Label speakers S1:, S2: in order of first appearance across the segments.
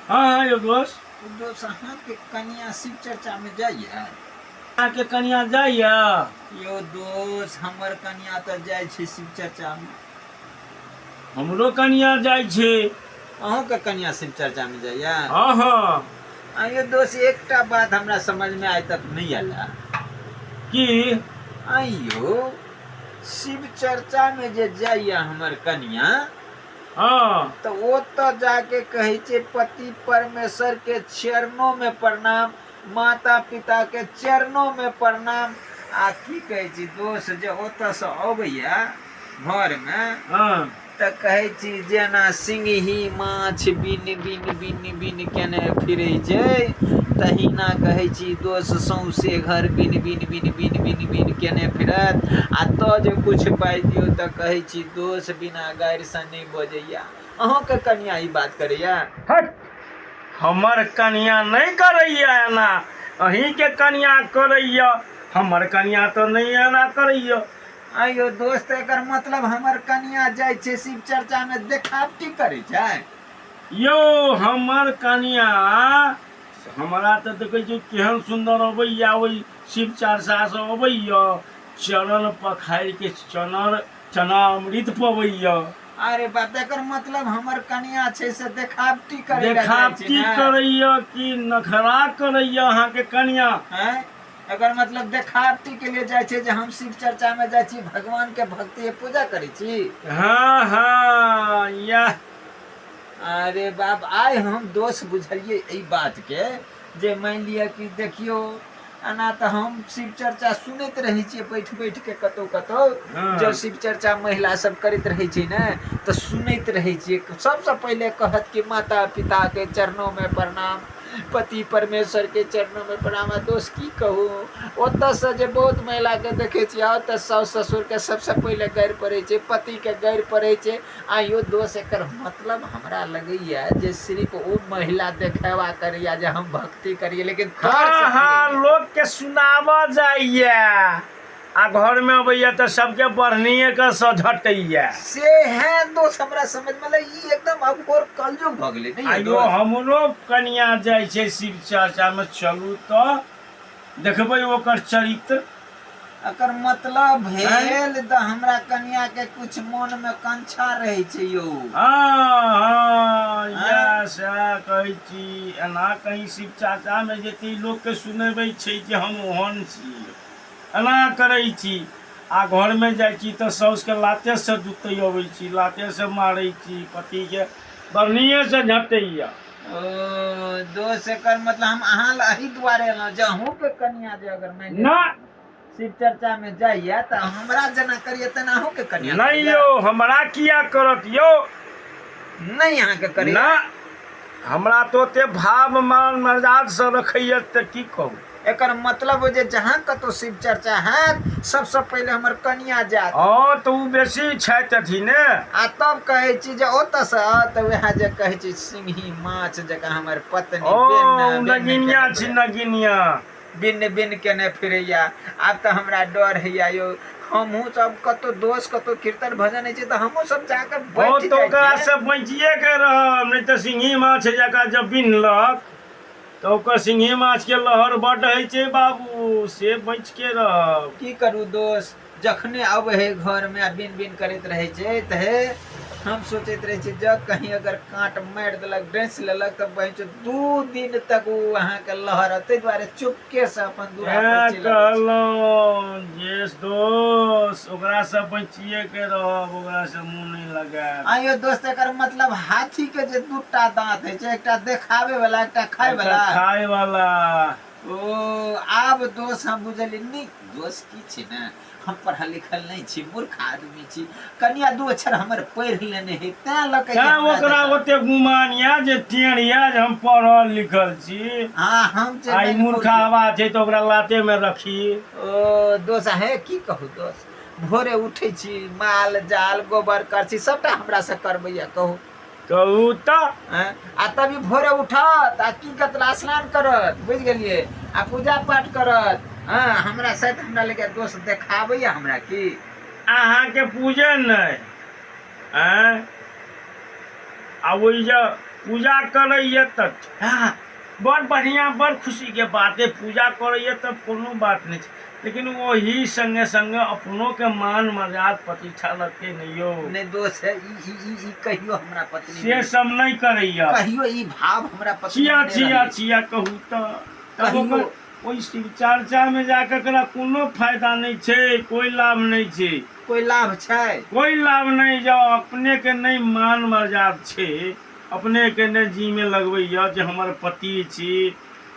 S1: हँ हँ यौ दोस्त।
S2: दोस्त, अहाँके कनिया शिव चर्चामे जाइए?
S1: अहाँके कनिया जाइए?
S2: यौ दोस्त, हमर कनिया तऽ जाइ छै शिव चर्चामे।
S1: हमरो कनिया जाइ छै।
S2: अहूँके कनिया शिव चर्चामे जाइए?
S1: हँ हँ।
S2: आ यौ दोस्त, एकटा बात हमरा समझमे आइ तक नहि आयल है।
S1: की?
S2: आइयो शिव चर्चामे जे जाइए हमर कनिया, तऽ ओतऽ जाके कहै छै पति परमेश्वर के चरणों में प्रणाम, माता पिता के चरणों में प्रणाम। आ की कहै छी दोस्त, जे ओतऽसँ अबैया घरमे तऽ कहै छी जेना सिंगही माछ बिन बिन बिन बिन केने फिरै छै, तहिना कहै छी दोस्त सौंसे घर बिन बिन बिन बिन बिन बिन केने फिरत। आ तऽ जे किछु पाइ दियौ तऽ कहै छी दोस्त बिना गारिसँ नहि बजैया। अहूँके कनिया ई बात करैया?
S1: हट, हमर कनिया नहि करैया एना, अहीँके कनिया करैया, हमर कनिया तऽ नहि एना करैया।
S2: आइयो दोस्त, एकर मतलब हमर कनिया जाइ छै शिव चर्चामे देखावटी करै छै?
S1: यौ हमर कनिया, हमरा तऽ देखै छी केहन सुन्दर अबैया, ओहि शिव चर्चासँ अबैया, चरण पखारि के चनर चना अमृत पबैया।
S2: अरे बाप, एकर मतलब हमर कनिया छै से देखावटी करै लए जाइ छै?
S1: देखावटी
S2: ने
S1: करैया कि नखरा करैया अहाँके कनिया?
S2: आँय, एकर मतलब देखावटी के लिए जाइ छै जे हम शिव चर्चा में जाइ छी, भगवान के भक्ति पूजा करै छी।
S1: हँ हँ, इएह।
S2: अरे बाप, आइ हम दोष बुझलियै एहि बात के जे मानि लिअ कि देखियौ, एना तऽ हम शिव चर्चा सुनैत रहै छियै बैठ बैठ के कतौ कतौ। जब शिव चर्चा महिला सब करैत रहै छै ने तऽ सुनैत रहै छियै, सबसँ पहिले कहत कि माता पिता के चरणों में प्रणाम, पति परमेश्वर के चरणों में प्रणाम। आ दोस्त की कहू, ओतऽसँ जे बहुत महिलाके देखै छियै, ओतऽ साउस ससुरके सबसँ पहिले गारि पड़ै छै, पतिके गारि पड़ै छै। आ यौ दोस्त, एकर मतलब हमरा लगैया जे सिर्फ ओ महिला देखेबा करैया जे हम भक्ति करियै, लेकिन
S1: तरसँ करैया। लोकके सुनाबऽ जाइया आ घरमे अबैया तऽ सबके बढ़निये के सझटैया।
S2: से है दोस्त, हमरा समझ में ई एकदम अघोर कलयुग भऽ गेलै नहि?
S1: आइयो हमरो कनिया जाइ छै शिव चर्चामे, चलू तऽ देखबै ओकर चरित्र।
S2: एकर मतलब भेल तऽ हमरा कनिया के कुछ मोन में कंछा रहै छै यौ।
S1: हँ हँ, इएह सएह कहै छी। एना कहीं शिव चाचामे जेतै, लोकके सुनेबै छै जे हम ओहन छी, एना करै छी, आ घरमे जाइ छी तऽ साउसके लातेसँ जुतै अबै छी, लातेसँ मारै छी, पतिके बढ़निएसँ झँटैए।
S2: ओ दोस्त, एकर मतलब हम अहाँ लए एहि दुआरे एलहुँ जे अहूँके कनिया जे अगर मानि
S1: ना
S2: शिव चर्चा में जाइए तऽ हमरा जेना करिए तेना अहूँके कनिया
S1: नहि यौ, हमरा किया करत यौ?
S2: नहि अहाँके करिए
S1: ना, हमरा तऽ ओते भाव मान मर्यादसँ रखैए तऽ की कहू।
S2: एकर मतलब जे जहाँ कतौ शिव चर्चा हैत, सबसँ पहिले हमर कनिया जायत।
S1: हँ, तऽ ओ बेसी छथि अथी ने।
S2: आ तब कहै छी जे ओतऽसँ तऽ वएह जे कहै छी सिंगही माछ जकाँ हमर पत्नी
S1: ओ नगिनिया छी, नगिनिया
S2: बिन बिन केने फिरैया। आब तऽ हमरा डर होइया यौ, हमहूँ सब कतौ दोस्त कतौ कीर्तन भजन होइ छै तऽ हमहूँ सब जाकऽ बैठ
S1: जाइ। ओकरा से बचिए के रहब, नहि तऽ सिंगही माछ जकाँ जब बिनलक तऽ ओकर सिंगही माछके लहर बड्ड होइ छै बाबू, से बचिके रहब।
S2: की करू दोस्त, जखने अबै है घरमे आ बिन बिन करैत रहै छै तऽ हे हम सोचैत रहै छी जब कहीं अगर काँट मारि देलक, डसि लेलक तऽ बहिन 2 दिन तक ओ अहाँके लहरत। ताहि दुआरे चुपकेसँ अपन दूरा पर
S1: तेँ
S2: चलि अबै छी।
S1: कहलहुँ जे दोस्त, ओकरासँ बचिएके रहब, ओकरासँ मुँह नहि लगायब।
S2: आइयो दोस्त, एकर मतलब हाथी के जे दूटा दांत होइ छै, एकटा देखाबे वाला, एकटा खाय
S1: एकटा
S2: वाला।
S1: खाय वाला।
S2: ओ आब दोस्त हम बुझलियै। नहि दोस्त, की छै ने, हम पढ़ल लिखल नहि छी, मूर्ख आदमी छी। कनिया दू अक्षर हमर पढ़ि लेने है तैं लऽ के
S1: तैं ओकरा ओते गुमान यऽ जे टेढ़ यऽ जे हम पढ़ल लिखल छी।
S2: हँ, हम जे
S1: आ ई मूर्खावा छै तऽ ओकरा लाते मे रखी।
S2: ओ दोस्त, हे की कहू दोस्त, भोरे उठै छी, माल जाल गोबर करछी सबटा हमरा से करबैया, कहू।
S1: कहू तऽ।
S2: आँय? आ तभी भोरे उठत आ की करत? स्नान करत, बुझि गेलियै, आ पूजा पाठ करत। हँ, हमरा शायद हमरा लगे दोस्त देखाबैया हमरा की।
S1: अहाँके पूजे नहि, आँय, आ ओहि जे पूजा करैए तऽ हँ बड़ बढ़िआँ बड़ खुशीके बात अइ पूजा करैए तब कोनो बात नहि छै लेकिन ओही सङ्गे सङ्गे अपनोके मान मर्याद प्रतिष्ठा लगतै ने यौ।
S2: नहि दोस्त है, ई ई ई ई कहियो हमरा पत्नी
S1: से सब नहि करैए।
S2: कहियो ई भाव हमरा पत्नी
S1: छिया छिया छिया कहू तऽ तब
S2: कहियो
S1: ओकर ओहि शिव चर्चामे जाकऽ एकरा कोनो फायदा नहि छै, कोइ लाभ नहि छै।
S2: कोइ लाभ छै?
S1: कोइ लाभ नहि। जँ अपनेके नहि मान मर्याद छै, अपनेके नहि जीमे लगबैए जे हमर पति छी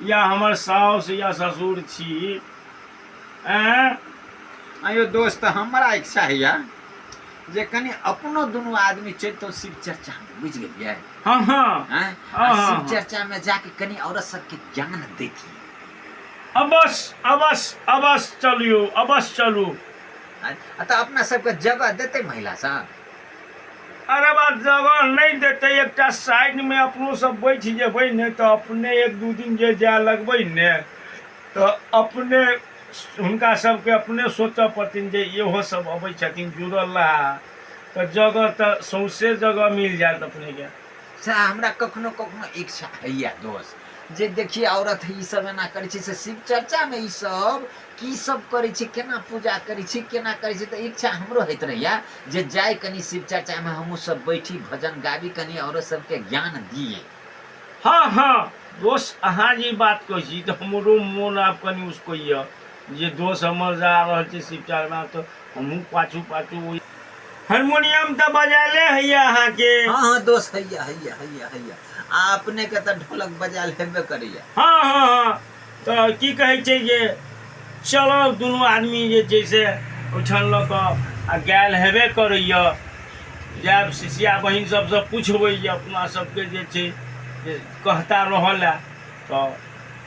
S1: या हमर साउस या ससुर छी, आँय।
S2: आँय दोस्त, हमरा इच्छा होइए जे कनि अपनो दुनू आदमी चलितहुँ शिव चर्चामे, बुझि गेलियै?
S1: हँ हँ।
S2: आँय, आ शिव चर्चामे जाके कनि औरत सबके ज्ञान दैतियै।
S1: अवश्य अवश्य अवश्य चलियौ, अवश्य चलू।
S2: आ तऽ अपना सबके जगह देतै महिला सब?
S1: अरे बा, जगह नहि देतै, एकटा साइडमे अपनो सब बैठ जेबै ने तऽ अपने एक दू दिन जे जाय लगबै ने तऽ अपने हुनका सबके अपने सोचऽ पड़तनि जे इहो सब अबै छथिन जुड़ल रहा, तऽ जगह तऽ सौंसे जगह मिल जायत अपनेके।
S2: सएह हमरा कखनो कखनो इच्छा होइए दोस्त, जे देखिए औरत ई सब एना करै छै, से शिव चर्चामे ई सब की सब करै छै, केना पूजा करै छै, केना करै छै। तऽ इच्छा हमरो होइत रहैए जे जाय कनि शिव चर्चामे हमहूँ सब बैठी भजन गाबी, कनि औरत सबके ज्ञान दिए।
S1: हँ हँ दोस्त, अहाँ जे ई बात कहै छी तऽ हमरो मोन आब कनि उसकैए जे दोस्त हमर जा रहल छै शिव चर्चामे तऽ हमहूँ पाछू पाछू ओहि हारमोनियम तऽ बजायले होइए अहाँके?
S2: हँ हँ दोस्त, हैया हैया हैया हैया, आ अपनेके तऽ ढोलक बजायल हेबे करैए।
S1: हँ हँ हँ, तऽ की कहै छै जे चलब दुनू आदमी जे छै से ओहिठाम लऽ कऽ आ गायल हेबे करैए। जायब शिष्या बहिन सबसँ पुछबै जे अपना सबके जे छै जे कहता रहऽ लए, तऽ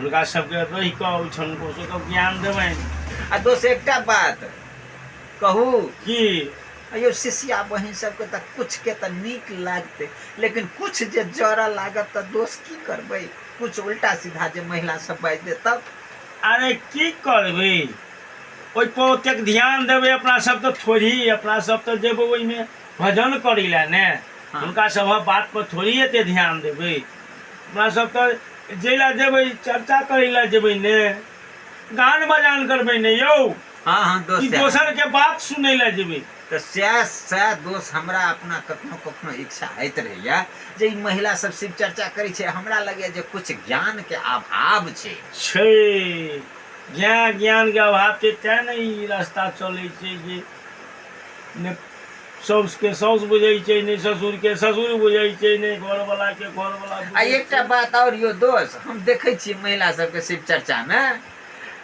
S1: हुनका सबके रहि कऽ ओहिठाम हुनको सबके ज्ञान देबनि।
S2: आ दोस्त एकटा बात कहू?
S1: की?
S2: यौ शिष्या बहिन सबके तऽ कुछके तऽ नीक लागतै, लेकिन कुछ जे जरऽ लागत तऽ दोस्त की करबै? कुछ उल्टा सीधा जे महिला सब बाजि देत तब?
S1: अरे की करबै, ओहिपर ओतेक ध्यान देबै अपना सब तऽ थोड़ी, अपना सब तऽ जेबै ओहिमे भजन करै लए ने। हुनका सभक बात पर थोड़ी एते ध्यान देबै। अपना सब तऽ जाहि लए जेबै चर्चा करै लए जेबै ने, गान बजान करबै ने यौ।
S2: हँ हँ
S1: कि
S2: दोस्त,
S1: दोसर के बात सुनै लए जेबै?
S2: तऽ सएह सएह दोस्त, हमरा अपना कखनो कखनो इच्छा होइत रहैए जे ई महिला सब शिव चर्चा करै छै, हमरा लगैए जे कुछ ज्ञानके अभाव छै।
S1: छै, ज्ञान ज्ञानके अभाव छै, तेँ ने ई रास्ता चलै छै जे ने साउसके साउस बुझै छै, ने ससुरके ससुर बुझै छै, ने घरवलाके घरवला
S2: आ
S1: बुझै
S2: एकटा
S1: छै।
S2: बात आओर यौ दोस्त, हम देखै छियै महिला सबके शिव चर्चामे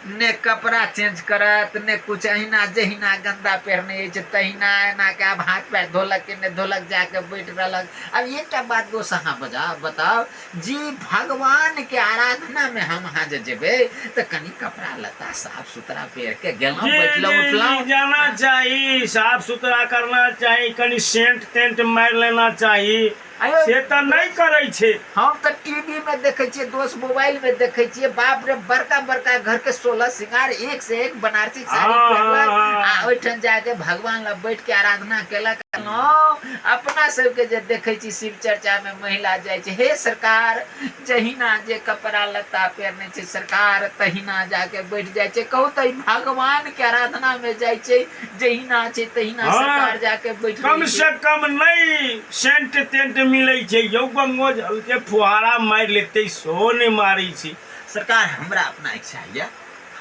S2: ने कपड़ा चेंज करत ने कुछ, अहिना जहिना गन्दा पहिरने अछि तहिना एना के आब हाथ पैर धोलक कि नहि धोलक, जाके बैठ रहलक। आब एकटा बात दोस्त अहाँ बजा बताउ जे भगवान के आराधना में हम अहाँ जे जेबै तऽ कनि कपड़ा लत्ता साफ सुथरा पहिर के गेलहुँ,
S1: जी
S2: बैठलहुँ
S1: जी जी
S2: उठलहुँ।
S1: जाना चाही, साफ सुथरा करना चाही, कनि सेंट तेंट मारि लेना चाही।
S2: आयो
S1: से तऽ नहि करै छै।
S2: हम तऽ टीवी में देखै छियै दोस्त, मोबाइल में देखै छियै, बाप रे बड़का बड़का घर के 16 सिंगार, एक से एक बनारसी साड़ी पहिरलक आ ओहिठाम जाके भगवान लग बैठ के आराधना केलक। अपना सबके जे देखै छी शिव चर्चा में महिला जाइ छै, हे सरकार जहिना जे कपड़ा लत्ता पहिरने छै सरकार तहिना जाके बैठ जाइ छै। कहू तऽ ई भगवान के आराधना में जाइ छै, जहिना छै तहिना सरकार जाके बैठ
S1: कम से कम नहि सेंट तेंट मिलै छै यौ, गंगो जल के फुहारा मारि लेतै सेहो नहि मारै छै।
S2: सरकार हमरा अपना इच्छा यऽ,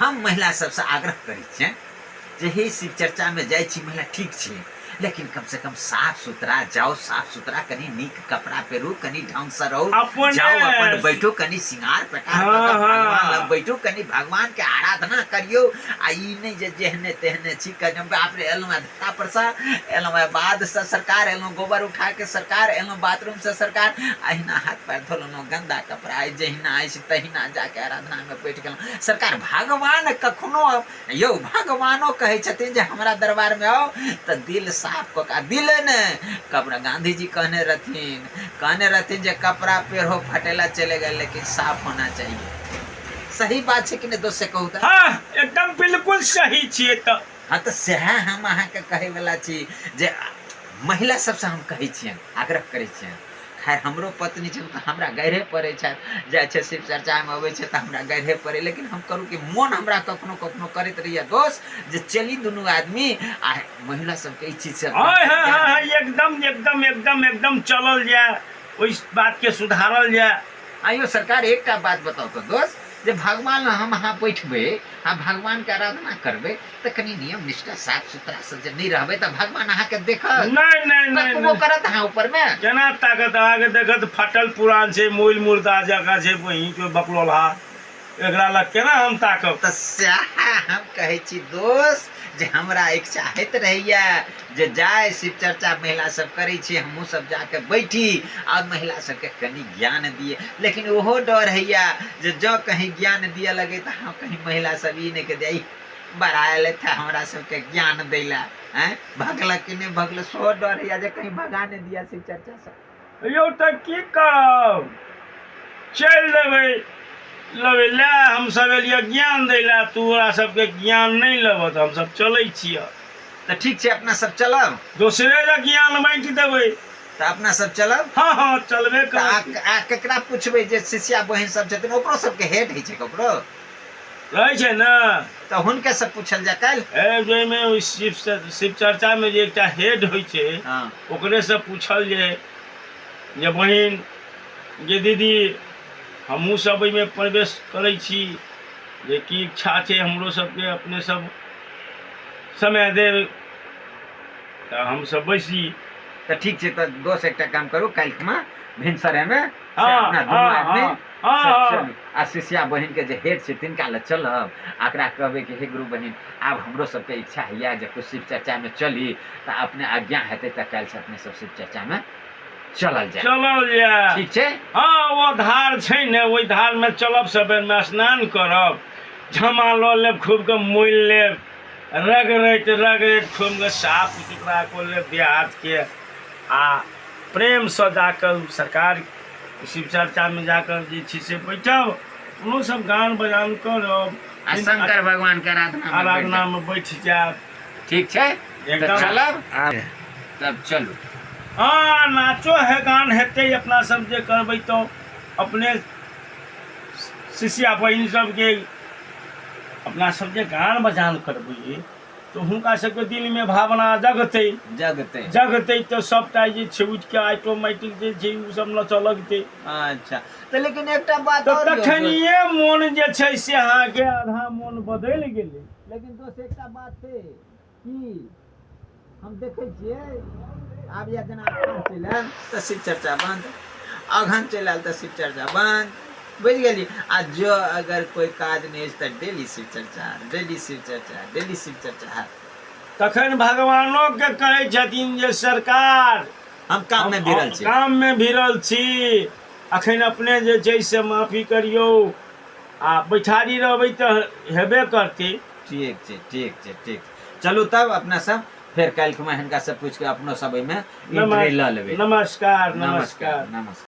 S2: हम महिला सबसँ आग्रह करै छियनि जे हे शिव चर्चामे जाइ छी महिला ठीक छै, लेकिन कम से कम साफ सुथरा जाउ, साफ सुथरा कनि नीक कपड़ा पहिरू, कनि ढंगसँ रहू,
S1: अपने
S2: जाउ अपन बैठू, कनि सिंगार पेटार कऽ कऽ भगवान लग बैठू, कनि भगवानके आराधना करियौ। आ ई नहि जे जेहने तेहने छी, कनि बाप रे एलहुँ हेँ धत्ता परसँ, एलहुँ हेँ बाधसँ सरकार, एलहुँ गोबर उठाके सरकार, एलहुँ बाथरूमसँ सरकार, अहिना हाथ पैर धो लेलहुँ, गन्दा कपड़ा अछि जहिना अछि तहिना जाके आराधनामे बैठ गेलहुँ। सरकार भगवान कखनो यौ भगवानो कहै छथिन जे हमरा दरबारमे आउ तऽ दिल साफ कऽ कऽ, दिले ने कपड़ा, गांधी जी कहने रहथिन, कहने रहथिन जे कपड़ा पेरो फटेला चले गए लेकिन साफ होना चाहिए। सही बात छै कि नहि दोस्त से कहू तऽ?
S1: हँ एकदम बिल्कुल सही छियै तऽ।
S2: हँ तऽ सएह हम अहाँके कहैवला छी जे महिला सबसँ हम कहै छियनि, आग्रह करै छियनि, खैर हमरो पत्नी छै तऽ हमरा गारिहे पड़ै छथि, जाइ छै शिव चर्चामे अबै छै तऽ हमरा गारिहे पड़ै, लेकिन हम करू कि मोन हमरा कखनो कखनो करैत रहैए दोस्त जे चली दुनू आदमी आ महिला सबके ई चीज सब
S1: हाँ हाँ हाँ हाँ एकदम एकदम एकदम एकदम चलल जाय, ओहि बात के सुधारल जाय।
S2: आइयो सरकार एकटा बात बताउ तऽ दोस्त, जे भगवान हम अहाँ बैठबै आ भगवान के आराधना करबै तऽ कनि नियम निष्ठा साफ सुथरा से जे नहि रहबै तऽ भगवान अहाँके देखत?
S1: नहि नहि नहि
S2: तकबो करत अहाँ ऊपर मे?
S1: केना ताकत अहाँके देखत? फटल पुरान छै, मोइल मुर्दा जकाँ छै, बहिन के बकलोलहा, एकरा लग केना हम ताकब?
S2: तऽ सएह हम कहै छी दोस्त जे हमरा इच्छा होइत रहैया जे जाय शिव चर्चा महिला सब करै छै, हमहूँ सब जाके बैठी आ महिला सबके कनि ज्ञान दिए, लेकिन ओहो डर होइया जे जँ कहीं ज्ञान दिअ लगे तऽ हम कहीं महिला सब ई नहि कहि दिया बड़ा एलथि हे हमरा सबके ज्ञान दै लए, आँय भगलक कि नहि भगलक, सेहो डर होइया जे कहीं भगा नहि दिया शिव चर्चा सब।
S1: यौ तऽ की करब, चलि देबै लेबै लए, हमसभ एलियै ज्ञान दै लए, तू ओकरा सबके ज्ञान नहि लेबह तऽ हमसभ चलै छियै।
S2: तऽ ठीक छै, अपना सब चलब,
S1: दोसरे लए ज्ञान बाँटि देबै।
S2: तऽ अपना सब चलब।
S1: हँ हँ चलबे
S2: तऽ आ केकरा पुछबै? जे शिष्या बहिन सब छथिन ओकरो सबके हेड होइ छै, ककरो
S1: रहै छै ने,
S2: तऽ हुनके से पूछल जाय काल्हि।
S1: ए जाहिमे ओहि शिव शिव चर्चामे जे एकटा हेड होइ छै,
S2: हँ,
S1: ओकरेसँ पूछल जाय जे बहिन, जे दीदी, हमहूँ सब एहिमे प्रवेश करै छी, जे की इच्छा छै हमरो सबके, अपने सब समय देब तऽ हमसब बैसी।
S2: तऽ ठीक छै, तऽ दोस्त एकटा काम करू, काल्हि खुमा भिनसरेमे से
S1: हँ
S2: अपना दुनू
S1: हँ
S2: आदमी
S1: हँ हँ
S2: से
S1: हँ
S2: चलू आ शिष्या बहिनके जे हेड छै तिनका लग चलब आ ओकरा कहबै कि हे गुरु बहिन, आब हमरो सबके इच्छा होइए जे किछु शिव चर्चामे चली, तऽ अपने आज्ञा हेतै तऽ काल्हिसँ अपने सब शिव चर्चामे चलल जाय।
S1: चलल जाय।
S2: ठीक छै।
S1: हँ, ओ धार छै ने, ओहि धारमे चलब, सबेरमे स्नान करब, झमा लऽ लेब, खूबके मोलि लेब, रगड़ैत रगड़ैत खूबके साफ सुथरा कऽ लेब देह हाथके, आ प्रेमसँ जाकऽ सरकार शिव चर्चामे जाकऽ जे छै से बैठब, कोनो सब गान बजान करब
S2: आ शंकर भगवान के आराधना में बैठ
S1: आराधनामे बैठ जायब।
S2: ठीक छै, तऽ
S1: एकदम।
S2: चलब, तब चलू।
S1: हँ, नाचो है गान हेतै, अपना सब जे करबै तऽ अपने शिष्या बहिन सबके अपना सब जे गान बजान करबै तऽ हुनका सबके दिलमे भावना जगतै।
S2: जगतै।
S1: जगतै तऽ सबटा जे छै उठिके ऑटोमेटिक जे छै ओ सब नचऽ लगतै।
S2: अच्छा, तऽ लेकिन एकटा बात
S1: तऽ
S2: आओर यौ दोस्त।
S1: तखनिये मोन जे छै से अहाँके आधा मोन बदलि गेलै।
S2: लेकिन दोस्त एकटा बात छै कि हम देखै छियै आब या जेना अखाढ़ चलि आयल तऽ शिव चर्चा बन्द, अगहन चलि आयल तऽ शिव चर्चा बन्द, बुझि गेलियै? आ जँ अगर कोइ काज नहि अछि तऽ डेली शिव चर्चा, डेली शिव चर्चा, डेली शिव चर्चा हैत।
S1: तखन भगवानोके कहै छथिन जे सरकार
S2: हम काममे भिड़ल छी,
S1: काममे भिड़ल छी, अखन अपने जे छै से माफी करियौ, आ बैठारी रहबै तऽ हेबे करतै।
S2: ठीक छै, ठीक छै, ठीक। चलू तब अपना सब फेर काल्हि खुमा हिनका सब पूछि के अपनो सब एहिमे एंट्री लऽ लेबै।
S1: नमस्कार, नमस्कार,
S2: नमस्कार।